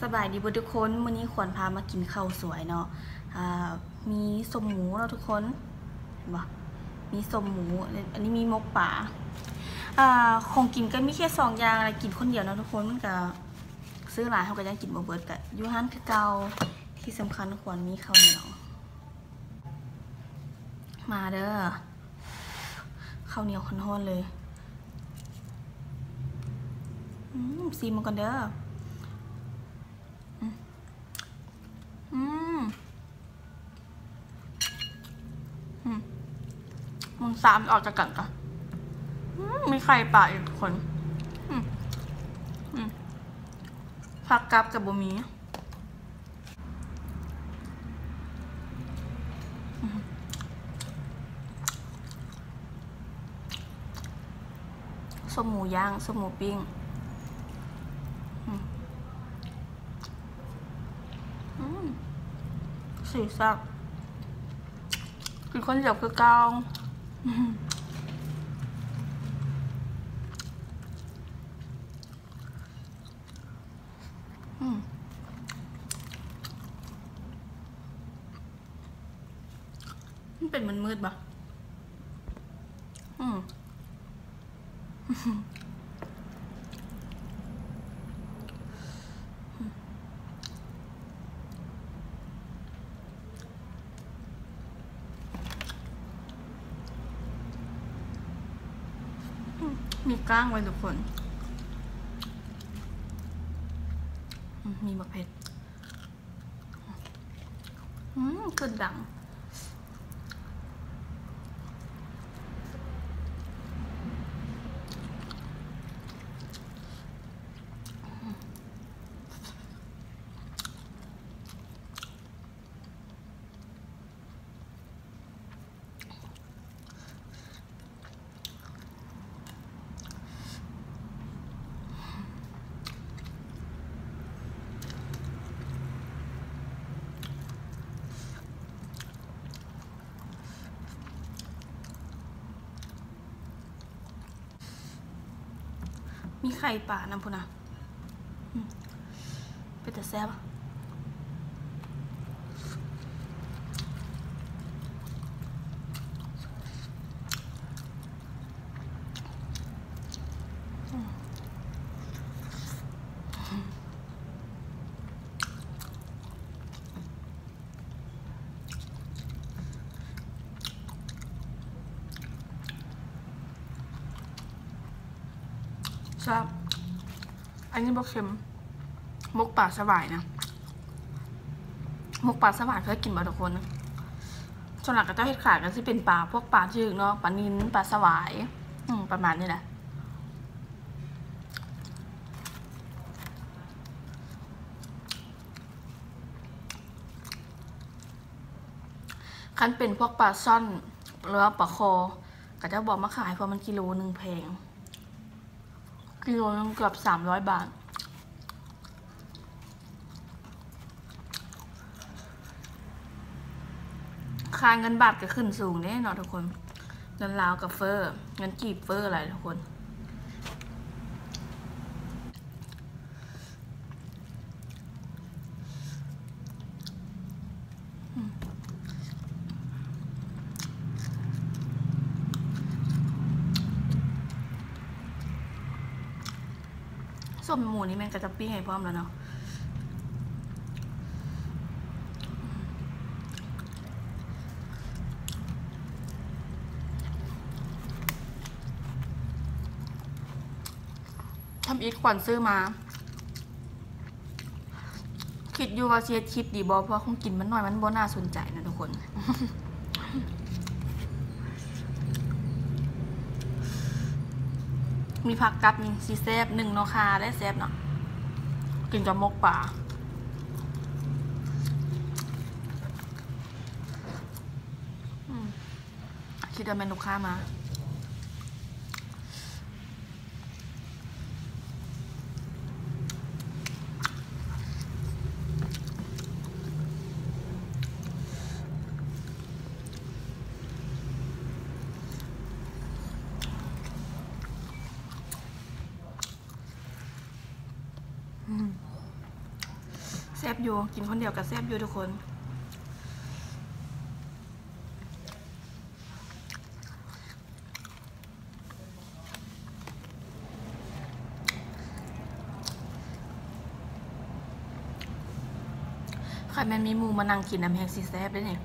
ສະບາຍດີເບິດທຸກຄົນ, ມື້ນີ້ຂວັນພາມາກິນເຂົ້າສວຍເນາະ. ອ່າ ມີສົ້ມໝູເນາະທຸກຄົນ, ເຫັນບໍ່? ມີສົ້ມໝູ, ອັນນີ້ມີໝົກປາ. ອ່າ ຂອງກິນກໍມີແຄ່ສອງຢ່າງ, ແລະ ກິນຄົນດຽວເນາະທຸກຄົນ, ມັນກໍຊື້ຫຼາຍເຮົາກໍຍັງກິນບໍ່ເບິດ, ກໍຢູ່ຮ້ານຄືເກົ່າ. ທີ່ສຳຄັນຂວັນມີເຂົ້າໜຽວ. ມາເດີ ເຂົ້າໜຽວຮ້ອນໆເລີຍ. ອືມ ຊີມມັນກ່ອນເດີ. ອືມ ອືມ ອືມ ມັນຊາມອອກຈາກກັນກະ. ອືມ ມີໄຂ່ປາອີກຄົນ. ອືມ ອືມ ຜັກກັບກະບໍ່ມີ. ສົ້ມໝູຍ່າງ ສົ້ມໝູປີ້ງ. ອືມ ອືມ ສີແຊບ. ກິນຄົນດຽວຄືເກົ່າ. ອືມ ມັນເປັນມືດໆບໍ່? ອືມ ມີກ້າງໄວ້ທຸກຄົນ. ອືມ ມີບັກເຜັດ. ອືມ ຂຶ້ນດັງ. ມີໄຂ່ປານຳພຸ້ນນະ. ອືມ ເປັນຕາແຊບ. ແຊບ. ອັນນີ້ບໍ່ເຄັມ. ໝົກປາສະຫວາຍນະ, ໝົກປາສະຫວາຍເຄີຍກິນບໍ່ທຸກຄົນ? ສ່ວນຫຼາຍເຂົາເຈົ້າເຮັດຂາຍກໍຊິເປັນປາ ພວກປາຈຶກເນາະ, ປານິນ, ປາສະຫວາຍ ອືມ ປະມານນີ້ແຫຼະ. ຄັນເປັນພວກປາຊ່ອນ ຫຼືວ່າປາຄໍ່ ເຂົາເຈົ້າບໍ່ເອົາມາຂາຍ ເພາະມັນກິໂລໜຶ່ງແພງ. ກິໂລໜຶ່ງເກືອບສາມຮ້ອຍບາດ. ຄ່າເງິນບາດກໍຂຶ້ນສູງເດ້ເນາະທຸກຄົນ, ເງິນລາວກໍເຟີ້, ເງິນກີບເຟີ້ຫຼາຍທຸກຄົນ. ສົ້ມໝູນີ້ແມ່ນເຂົາເຈົ້າປີ້ງໃຫ້ພ້ອມແລ້ວເນາະ. ທຳອິດຂວັນຊື້ມາ ຄິດຢູ່ວ່າຊິເຮັດຄລິບດີບໍ່ ເພາະວ່າຂອງກິນມັນໜ້ອຍ ມັນບໍ່ໜ້າສົນໃຈນະທຸກຄົນ. ມີຜັກກັບນີ້ຊິແຊບ ໜຶ້ງໜໍ່ຂ່າໄດ້ແຊບເນາະ ກິນກັບໝົກປາ. ອືມ ຄິດວ່າແມ່ນລູກຄ້າມາ. ອືມ บอยู่ กินคนเดียวก็แซ่บอยู่ทุกคน คันแม่นมีหมู่มานั่งกินนำแฮงสิแซ่บเด้นี่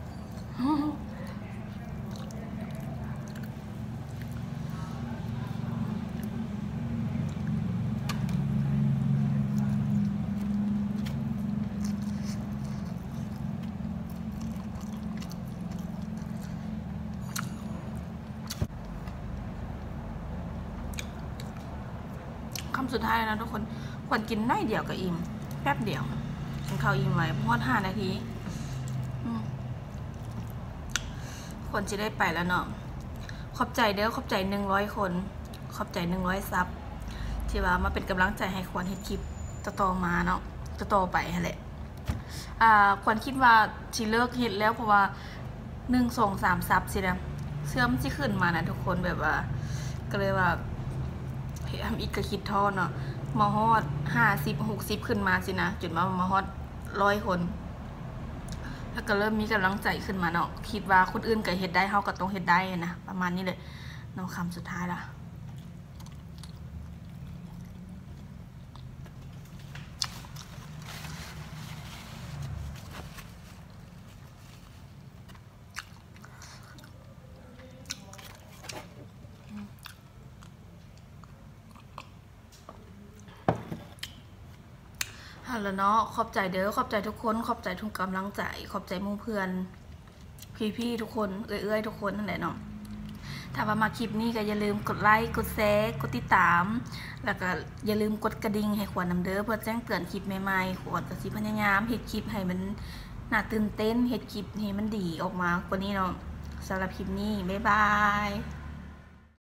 คำสุดท้ายแล้วนะทุกคน ขวัญกินน้อยเดียวก็อิ่ม แป๊บเดียว กินข้าวอิ่มไว บ่ฮอดห้านาที อืม ขวัญสิได้ไปแล้วเนาะ ขอบใจเด้อ ขอบใจหนึ่งร้อยคน ขอบใจหนึ่งร้อยซับ ที่ว่ามาเป็นกำลังใจให้ขวัญเฮ็ดคลิปต่อๆมาเนาะ ต่อๆไปหั้นแหละ อ่า ขวัญคิดว่าสิเลิกเฮ็ดแล้ว เพราะว่า หนึ่ง สอง สาม ซับซี้นะ เทื่อมันสิขึ้นมานะทุกคน แบบว่า ก็เลยว่า เฮ็ดทำอีกก็คิดท้อเนาะ มาฮอดห้าสิบ หกสิบ ขึ้นมาซี้นะ จนว่ามาฮอดร้อยคน แล้วก็เริ่มมีกำลังใจขึ้นมาเนาะ คิดว่าคนอื่นก็เฮ็ดได้ เฮาก็ต้องเฮ็ดได้นะ ประมาณนี้แหละเนาะ คำสุดท้ายละ เอาละเนาะ ขอบใจเด้อ ขอบใจทุกคน ขอบใจทุกกำลังใจ ขอบใจหมู่เพื่อน พี่ๆ ทุกคน เอื้อยๆ ทุกคนนั่นแหละเนาะ ถ้าว่ามักคลิปนี้ก็อย่าลืมกดไลก์ กดแชร์ กดติดตาม แล้วก็อย่าลืมกดกระดิ่งให้ขวัญนำเด้อ เพื่อแจ้งเตือนคลิปใหม่ๆ ขวัญก็สิพยายามเฮ็ดคลิปให้มันน่าตื่นเต้น เฮ็ดคลิปให้มันดีออกมากว่านี้เนาะ สำหรับคลิปนี้ บ๊ายบาย